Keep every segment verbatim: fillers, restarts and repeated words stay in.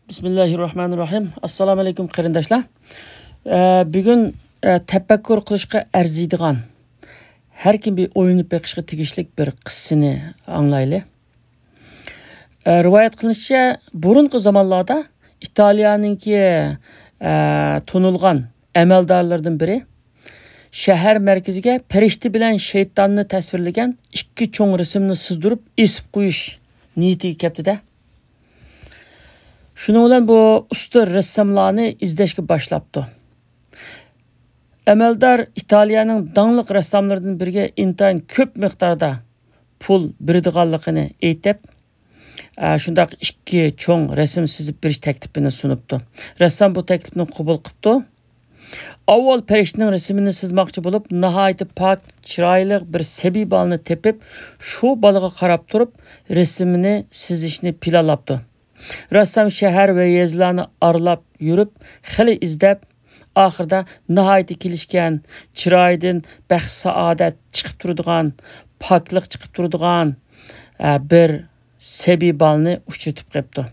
بىسمىللاھىررەھمانىررەھىم. ئەسسالامۇ ئەلەيكۇم، قېرىنداشلار. ئە، بۈگۈن، ئە، تەپەككۇر قىلىشقا ئەرزىيدىغان، ھەر كىم بىر ئويلىنىپ بېقىشقا تېگىشلىك بىر قىسسىنى ئاڭلايلى. ئە، رىۋايەت قىلىنىشىچە، بۇرۇنقى زامانلاردا ئىتالىيەنىڭكى، ئە، تونۇلغان ئەمەلدارلىرىدىن بىرى شەھەر مەركىزىگە پەرىشتە بىلەن شەيتاننى تەسۋىرلىگەن ئىككى چوڭ رەسىمنى سىزدۇرۇپ ئېسىپ قويۇش نىيىتىگە كەپتۇ-دە. شۇنىڭ بىلەن بۇ ئۇستا رەسساملارنى ئىزدەشكە باشلاپتۇ. ئەمەلدار ئىتالىيەنىڭ داڭلىق رەسساملىرىدىن بىرىگە ئىنتايىن كۆپ مىقداردا پۇل بېرىدىغانلىقىنى ئېيتىپ، ئە، شۇنداق ئىككى چوڭ رەسىم سىزىپ بېرىش تەكلىپىنى سۇنۇپتۇ. رەسسام بۇ تەكلىپنى قوبۇل قىپتۇ. ئاۋۋال پەرىشتىنىڭ رەسىمىنى سىزماقچى بولۇپ، ناھايىتى پاك، چىرايلىق بىر سەبىي بالىنى تېپىپ، شۇ بالىغا قاراپ تۇرۇپ رەسىمىنى سىزىشنى پىلانلاپتۇ. رەسسام شەھەر ۋە يېزىلارنى ئارىلاپ يۈرۈپ، خېلى ئىزدەپ، ئاخىرىدا ناھايىتى كېلىشكەن، چىرايىدىن بەخت-سائادەت چىقىپ تۇرىدىغان، پاكلىق چىقىپ تۇرىدىغان، ئە، بىر سەبىي بالىنى ئۇچرىتىپ قېپتۇ.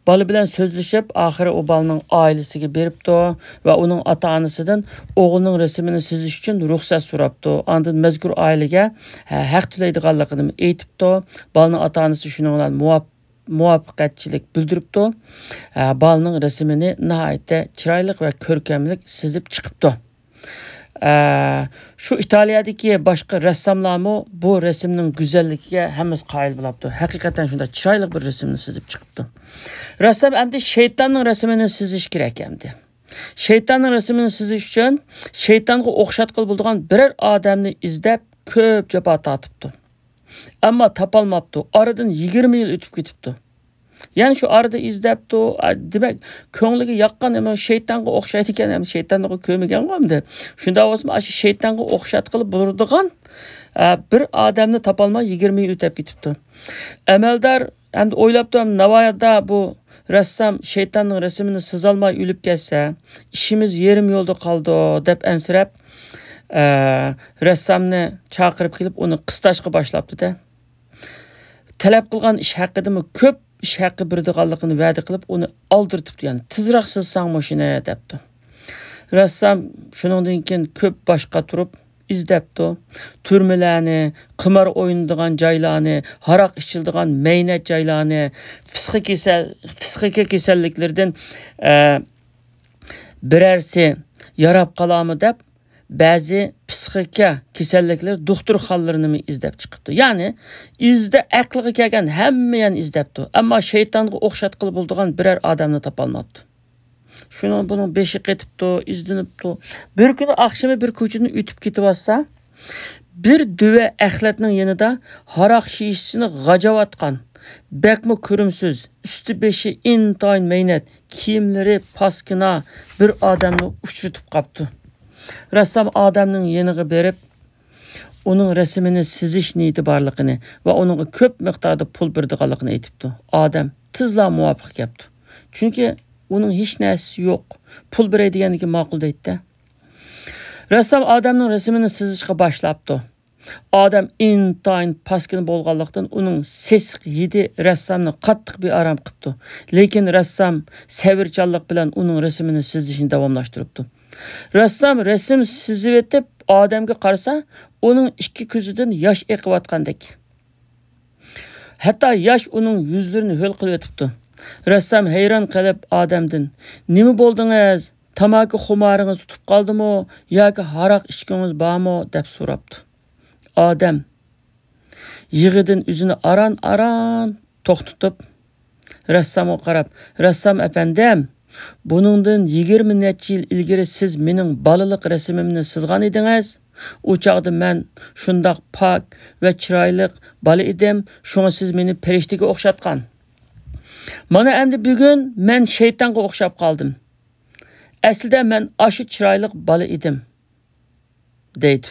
بالا بىلەن سۆزلىشىپ، ئاخىرى ئۇ بالىنىڭ ئائىلىسىگە بېرىپتۇ ۋە ئۇنىڭ ئاتا-ئانىسىدىن ئوغلىنىڭ رەسىمىنى سىزىش ئۈچۈن رۇخسەت سوراپتۇ. ئاندىن مەزكۇر ئائىلىگە، ھە، ھەق تۆلەيدىغانلىقىنى ئېيتىپتۇ. بالىنىڭ ئاتا-ئانىسى شۇنىڭ بىلەن مۇۋاپ-، مۇۋەپپەقىيەتچىلىك بىلدۈرۈپتۇ. ھە، بالىنىڭ رەسىمىنى ناھايىتى چىرايلىق ۋە كۆركەملىك سىزىپ چىقىپتۇ. ئە، شۇ ئىتالىيەدىكى باشقا رەسساملارمۇ بۇ رەسىمنىڭ گۈزەللىكىگە ھەممىسى قايىل بولاپتۇ. ھەقىقەتەن شۇنداق چىرايلىق بىر رەسىمنى سىزىپ چىقىپتۇ. رەسسام ئەمدى شەيتاننىڭ رەسىمىنى سىزىش كېرەك ئەمدى. شەيتاننىڭ رەسىمىنى سىزىش ئۈچۈن شەيتانغا ئوخشاتقىلى بولىدىغان بىرەر ئادەمنى ئىزدەپ كۆپ جاپا تارتىپتۇ. ئەمما تاپالماپتۇ. ئارىدىن يىگىرمە يىل ئۆتۈپ كېتىپتۇ. يەنە شۇ ئارىدا ئىزدەپتۇ. ئا، دېمەك، كۆڭلىگە ياققان، ئەمما شەيتانغا ئوخشايدىكەن، ئەمما شەيتاننى كۆرمىگەنغۇ ئەمدى. شۇنداق بولسىمۇ، ئاشۇ شەيتانغا ئوخشاتقىلى بولىدىغان، ئە، بىر ئادەمنى تاپالماي يىگىرمە يىل ئۆتۈپ كېتىپتۇ. ئەمەلدار ئەمدى ئويلاپتۇ، ئەمدى ناۋايادا بۇ رەسسام شەيتاننىڭ رەسىمىنى سىزالماي ئۆلۈپ كەتسە، ئىشىمىز يېرىم يولدا قالىدۇ، دەپ ئەنسىرەپ، ئە، رەسسامنى چاقىرىپ كېلىپ، ئۇنى قىستاشقا باشلاپتۇ-دە. تەلەپ قىلغان ئىش ھەققىدىمۇ كۆپ ئىش ھەققى بېرىدىغانلىقىنى ۋەدە قىلىپ، ئۇنى ئالدىرىتىپتۇ، يەنى، «تېزراق سىزساڭ مۇشۇنى» دەپتۇ. رەسسام شۇنىڭدىن كېيىن كۆپ باش قاتۇرۇپ ئىزدەپتۇ. تۈرمىلەرنى، قىمار ئوينىدىغان جايلارنى، ھاراق ئىچىلىدىغان مەينەت جايلارنى، پىسخىكا كېسەل-، پىسخىكا كېسەللىكلىرىدىن، ئە، بىرەرسى ياراپ قالارمۇ دەپ، بەزى پىسخىكا كېسەللىكلىرى دوختۇرخانىلىرىنىمۇ ئىزدەپ چىقىپتۇ. يەنى ئىزدە ئەقلىگە كەلگەن ھەممە يەرنى ئىزدەپتۇ. ئەمما شەيتانغا ئوخشاتقىلى بولىدىغان بىرەر ئادەمنى تاپالماپتۇ. شۇنىڭ بۇنىڭ بېشى قېتىپتۇ، ئىزدىنىپتۇ. بىر كۈنى ئاخشىمى بىر كوچىدىن ئۆتۈپ كېتىۋاتسا، بىر دۆۋە ئەخلەتنىڭ يېنىدا ھاراق شىشىسىنى غاجاۋاتقان، بەكمۇ كۆرۈمسىز، ئۈستى بېشى ئىنتايىن مەينەت، كىيىملىرى پاسكىنا بىر ئادەمنى ئۇچرىتىپ قاپتۇ. رەسسام ئادەمنىڭ يېنىغا بېرىپ، ئۇنىڭ رەسىمىنى سىزىش نىيىتى بارلىقىنى ۋە ئۇنىڭغا كۆپ مىقداردا پۇل بېرىدىغانلىقىنى ئېيتىپتۇ. ئادەم تېزلا مۇۋاپىق كەپتۇ. چۈنكى ئۇنىڭ ھېچ نەرسىسى يوق. پۇل بېرەي دېگەندىكىن ماقۇل دەيتتى. رەسسام ئادەمنىڭ رەسىمىنى سىزىشقا باشلاپتۇ. ئادەم ئىنتايىن پاسكىنا بولغانلىقتىن، ئۇنىڭ سېسىق ھىدى رەسسامنى قاتتىق بىئارام قىپتۇ. لېكىن رەسسام سەۋرچانلىق بىلەن ئۇنىڭ رەسىمىنى سىزىشنى داۋاملاشتۇرۇپتۇ. رەسسام رەسىم سىزىۋېتىپ، ئادەمگە قارىسا، ئۇنىڭ ئىككى كۆزىدىن ياش ئېقىۋاتقاندەك. ھەتتا ياش ئۇنىڭ يۈزلىرىنى ھۆل قىلىۋېتىپتۇ. رەسسام ھەيران قېلىپ ئادەمدىن، «نېمە بولدىڭىز؟ تاماكا خۇمارىڭىز تۇتۇپ قالدىمۇ ياكى ھاراق ئىچكۈڭىز بارمۇ؟» دەپ سوراپتۇ. ئادەم يىغىدىن ئۆزىنى ئاران-ئاران توختىتىپ، رەسسامغا قاراپ، «رەسسام ئەپەندىم، بۇنىڭدىن يىگىرمە نەچچە يىل ئىلگىرى سىز مېنىڭ بالىلىق رەسىمىمنى سىزغان ئىدىڭىز. ئۇ چاغدا مەن شۇنداق پاك ۋە چىرايلىق بالا ئىدىم، شۇڭا سىز مېنى پەرىشتىگە ئوخشاتقان. مانا ئەمدى بۈگۈن مەن شەيتانغا ئوخشاپ قالدىم. ئەسلىدە مەن ئاشۇ چىرايلىق بالا ئىدىم» دەيدۇ.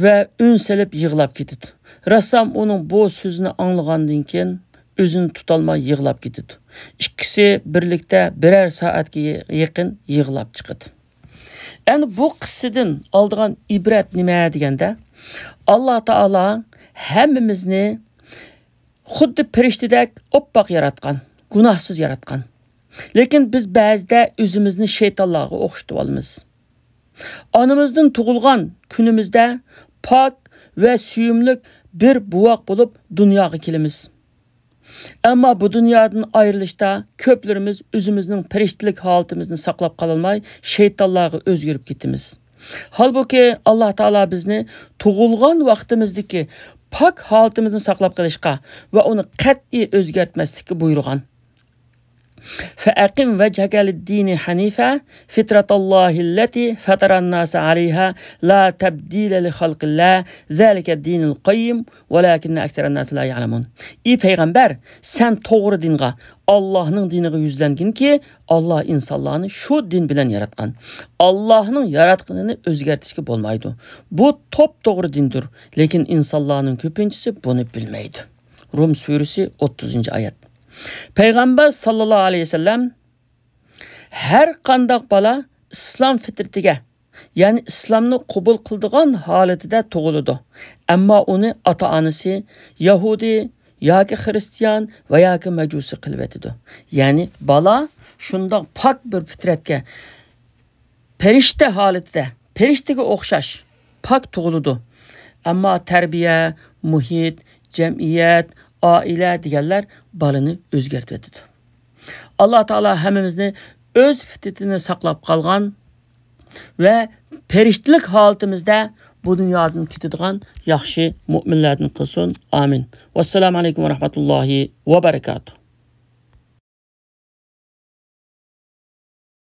ۋە ئۈن سېلىپ يىغلاپ كېتىدۇ. رەسسام ئۇنىڭ بۇ سۆزىنى ئاڭلىغاندىن كېيىن ئۆزىنى تۇتالماي يىغلاپ كېتىدۇ. ئىككىسى بىرلىكتە بىرەر سائەتكە يېقىن يىغلاپ چىقىدۇ. ئەمدى بۇ قىسسىدىن ئالىدىغان ئىبرەت نېمە دېگەندە، ئاللا تائالا ھەممىمىزنى خۇددى پەرىشتىدەك ئوپپاق ياراتقان. گۇناھسىز ياراتقان. لېكىن بىز بەزىدە ئۆزىمىزنى شەيتانلارغا ئوخشىتىۋالىمىز. ئانىمىزدىن تۇغۇلغان كۈنىمىزدە پاك ۋە سۆيۈملۈك بىر بوۋاق بولۇپ دۇنياغا كېلىمىز. ئەمما بۇ دۇنيادىن ئايرىلىشتا كۆپلىرىمىز ئۆزىمىزنىڭ پەرىشتىلىك ھالىتىمىزنى ساقلاپ قالالماي، شەيتانلارغا ئۆزگىرىپ كېتىمىز. ھالبۇكى، ئاللا تائالا بىزنى تۇغۇلغان ۋاقتىمىزدىكى پاك ھالىتىمىزنى ساقلاپ قېلىشقا ۋە ئۇنى قەتئىي ئۆزگەرتمەسلىككە بۇيرۇغان. فأقم وجهك للدين حنيفا فطرة الله التي فطر الناس عليها لا تبديل لخلق الله ذلك الدين القيم ولكن أكثر الناس لا يعلمون. ئى پەيغەمبەر، سەن توغرا دىنغا، ئاللاھنىڭ دىنىغا يۈزلەنگىنكى، ئاللا ئىنسانلارنى شۇ دىن بىلەن ياراتقان. ئاللاھنىڭ ياراتقىنىنى ئۆزگەرتىشكە بولمايدۇ. بۇ توپتوغرا دىندۇر، لېكىن ئىنسانلارنىڭ كۆپىنچىسى بۇنى بىلمەيدۇ. رۇم سۈرىسى، ئوتتۇزىنچى ئايەت. پەيغەمبەر ساللاللاھۇ ئەلەيھى ۋەسەللەم، ھەر قانداق بالا ئىسلام فىترىتىگە، يەنى ئىسلامنى قوبۇل قىلىدىغان ھالىتىدە تۇغۇلىدۇ. ئەمما ئۇنى ئاتا-ئانىسى يەھۇدىي ياكى خىرىستىيان ۋە ياكى مەجۇسى قىلىۋېتىدۇ. يەنى بالا شۇنداق پاك بىر پىترەتكە، پەرىشتە ھالىتىدە، پەرىشتىگە ئوخشاش پاك تۇغۇلىدۇ. ئەمما تەربىيە، مۇھىت، جەمئىيەت، ئائىلە دېگەنلەر بالىنى ئۆزگەرتىۋېتىدۇ. ئاللا تائالا ھەممىمىزنى ئۆز فىترىتىنى ساقلاپ قالغان ۋە پەرىشتىلىك ھالىتىمىزدە بۇ دۇنيادىن كېتىدىغان ياخشى مۇئمىنلەردىن قىلسۇن. ئامىن. ۋەسسالامۇ ئەلەيكۇم ۋە رەھمەتۇللاھى ۋە بەرىكاتۇھ.